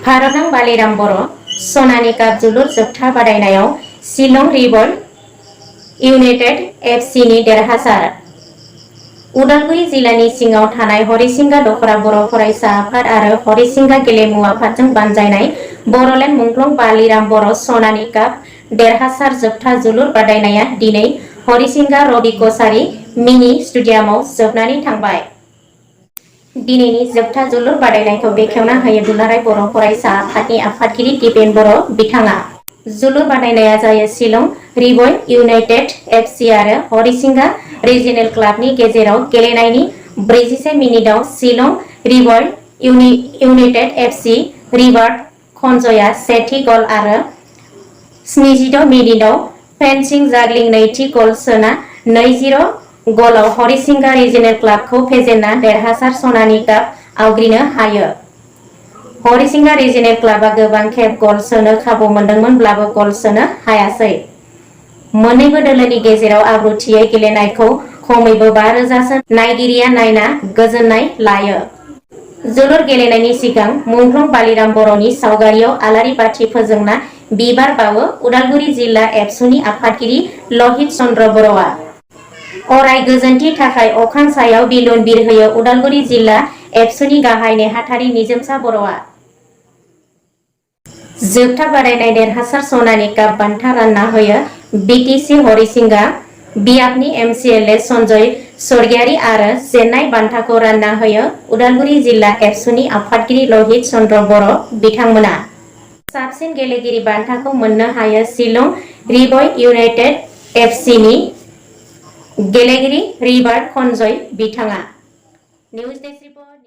भारतनां बालिराम बर' सनानि काप जोलुर जोबथा बादायनायाव शिलं रिभर इउनाइटेड एफसिनि देरहासार। उदालगुरि जिल्लानि सिङाव थानाय हरिसिंगा दखरा बर' फरायसा आफाद आरो हरिसिंगा गेलेमु आफादजों बानजायनाय बर'लेण्ड मुंख्लं बालिराम बर' सनानि काप देरहासार जोबथा जोलुर बादायनाया दिनै हरिसिंगा रबि कछारी मिनि स्टेडियामाव जोबनानै थांबाय। दिनैनि जोबथा जोलुर बादायनायखौ बेखेवना होयो दुलाराय बर' फरायसा आफादनि आफादगिरि दिपेन बर' बिथाङा। जोलुर बादायनाया जायो शिलं रिभर इउनाइटेड एफसि आरो हरिसिंगा रिजिनेल क्लाबनि गेजेराव गेलेनायनि 46 मिनिटआव शिलं रिभर इउनाइटेड एफसि रिभार्ट खन्जया सेथि गल आरो 76 मिनिटआव फेन्सिं जागलिं नैथि गल सोना 2-0 गलाव हरिसिंगा रिजिनेल क्लाबखौ फेजेनना देरहासार सनानि काप आवग्रिनो हायो। हरिसिंगा रिजिनेल क्लाबा गोबां खेब गल सोनो खाबु मोनदोंमोनब्लाबो गल सोनो हायासै। मोन्नैबो दोलोनि गेजेराव आब्रुथियै गेलेनायखौ खमैबो 5,000 सो नायगिरिया नायना गोजोननाय लायो। जोलुर गेलेनायनि सिगां मुंख्लं बालिराम बर'नि सावगारियाव आलारि बाथि फोजोंना बिबार बावो उदालगुरि जिल्ला एबसुनि आफादगिरि लहित चन्द्र बर'आ। अराय गोजोनथि थाखाय अख्रां सायाव बिलुन बिरहोयो उदालगुरि जिल्ला एबसुनि गाहाय नेहाथारि निजोमसा बर'आ। जोबथा बादायनाय देरहासार सनानि काप बान्था रानना होयो बिटिसि हरिसिंगा बियाबनि एमसिएलए सन्जय स्वर्गियारी आरो जेननाय बान्थाखौ रानना होयो उदालगुरि जिल्ला एबसुनि आफादगिरि लहित चन्द्र बर' बिथांमोना। साबसिन गेलेगिरि बान्थाखौ मोननो हायो शिलं रिभर इउनाइटेड एफसिनि गेलेगिरि रिभार्ट खन्जय बिथाङा। News desk report.